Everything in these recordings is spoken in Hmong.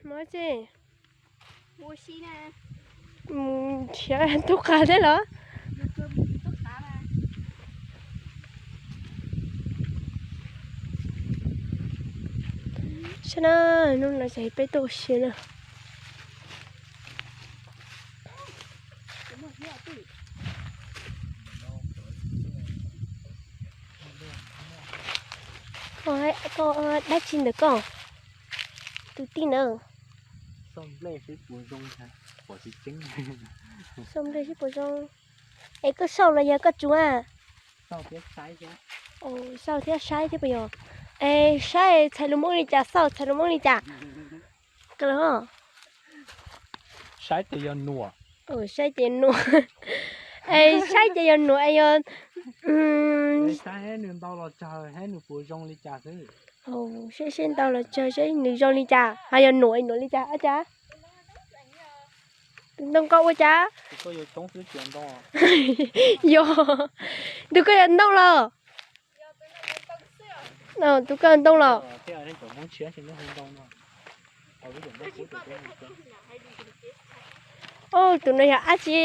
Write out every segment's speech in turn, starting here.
Muab tsi, nrhiav tub qav thiab los? Saib na, hnub no ces peb tuaj ua si na. Koj dab tsi ntawm koj? Tus tij ntawd. Xauj nplej seb puas zoo. Es koj xauj los yog koj tsuav? Xauj thiab saib thiab puas yog? Es saib txhais lus Hmoob li cas, xauj txhais lus Hmoob li cas? Saib ces yog nuam. Saib ces nuam. Es saib ces yog nuam es yog, saib nws ntau los tsawg, saib nws puas zoo li cas xwb. Saib, saib ntau los tsawg, saib nws zoo li cas, ho yog nuam es nuam li cas, ua cas? Tus ntoo koj ua cas? Yog, tus koj yog ntoo los? Tus koj ntoo los? Tus no yog dab tsi?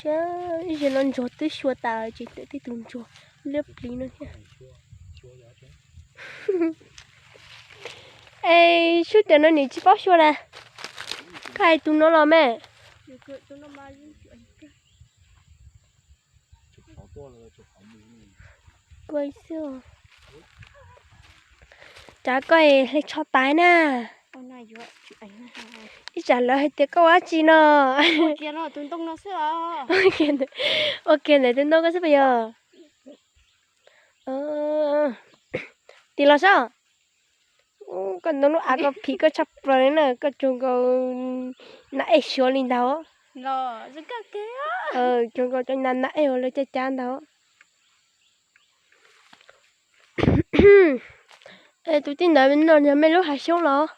Saib, ib zaug no ntsuag twb xyuas tas tsis tawm tej tus ntsuag liab pliv no thiab. Es sub tias no nws tsis paub xyuas na. Koj hais tus no los me. Koj xwb. Cas koj hle tsho tas na. Ib tsam lawv hais tias koj ua dab tsi no. Ua kiag ntawm tus ntoo koj xwb puas yog? Tim los saib. Koj ntoo lub av koj phim koj tshaj plaws li na, koj tsuas nkaus nas ej suav li ntawd. Tsuas nkaus cov nas nas ej uas lawv cab cab ntawd. Es tus tij ntawd no yog mej lub hav xyoob los?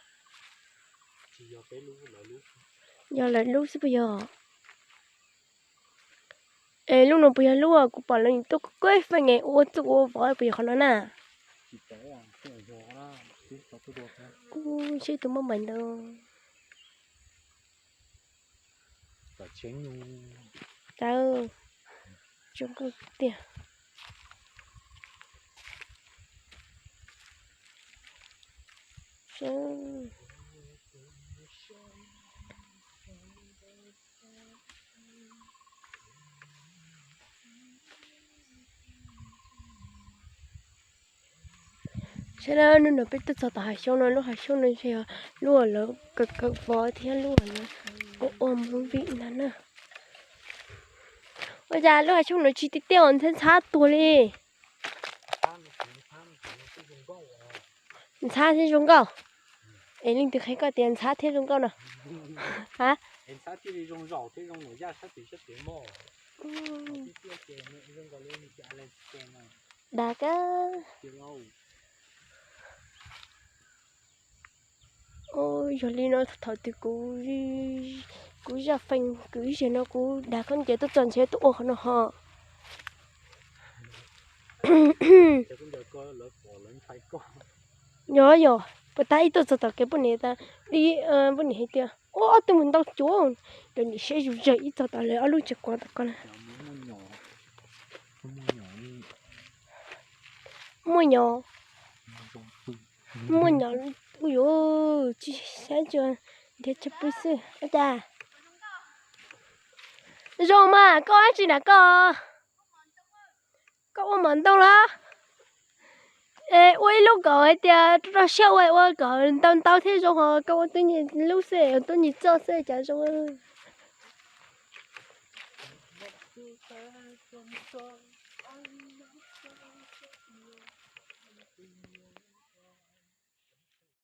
Yog lawv lub xwb puas yog? Es lub no puas yog lub kuv pom lawv tuaj kuj feej es ua txuj ua vov puas yog qhov no na? Kuv seb tus maj maim ntawd. Tawv, zoo nkauj tiag. Saib na, hnub no peb tuaj txog tom hav xyoob no, lub hav xyoob no ntshe yog lub uas lawv kawm kawm vov thiab lub uas lawv ua ua movie ntag na. Ua cas lub hav xyoob no tsis tiaj tiaj, ntxhab ntxhab tuag li. Ntxhab thiab zoo nkauj. Es leej twg qhia koj tias ntxhab thiab zoo nkauj no? Ha? Dag kawg. Yog li no thaum twg kuv, kuv zaj feem kwv ib zaug no kuv dag khaub ncaws tuaj txog ntshe tuaj ua qhov no ho. Yog yog, puas tas ib tuaj txog tom kev poj niam, poj niam hais tias ua ob tug mus ntau cuav, cov niam siab zuj zus ib txog tom lawv ob lub tsev kuav tom ko na. Muaj nyom, muaj nyom, ua yuav tsis saib tsuas nrhiav chaw pw xwb ua cas. Zoo mas koj ua dab tsi na koj? Koj ua mov ntoo los? Es ua ib lub kom hais tias rau siab ua, ua kom ntau ntau thiab zoo ho koj ua tub nyuag lub xwb, tub nyuag txoj xwb cas zoo.